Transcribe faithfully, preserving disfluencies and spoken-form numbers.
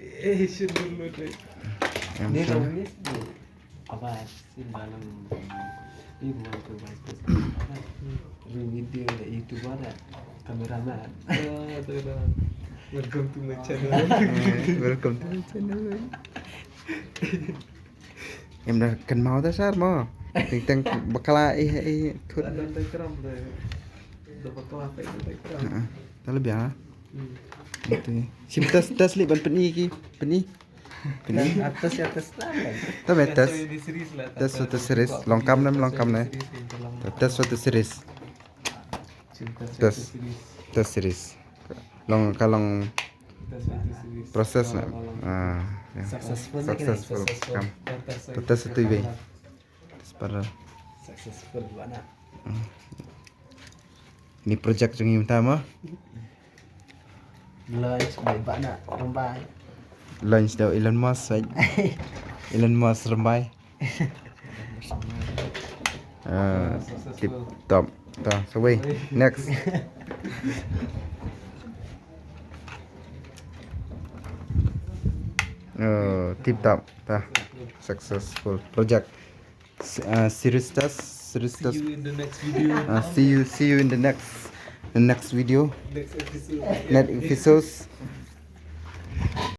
Eh, sure, sure, sure. Em, ni sure. Tahu ni, apa, sih dalam ibu tu, vice president, apa? Ring video, YouTuber, ada kameraman. Ah, tu dah. Welcome to my channel. Eh, welcome to my channel. Em da kynmaw da sar mo. Ting teng bakla eh eh thut. Ada background da. Da bakla da background. Ha. Tala bia. Hmm. Ito. Sim tas tas li ban pyni ki pyni. Pyni. Atas ya atas lah. Tabe tas. Tas tas series. Long kam nem long kam ne. Tas tas series. Tas tas series. Long ka long proses na. Ah, ya. Successful. Successful. Kam. Tas tu be. Para. Successful bana. Ni project jong ngi mynta mo. Launch by bana Rymbai. Launch da Elon Musk, right? Elon Musk Rymbai. Ah, tip top. Ta, so wei, next. Oh, tip top. Ta, successful project. S- Uh, series test, series test. See you in the next video. Uh, see you, see you in the next, the next video. Next episode. Next episode.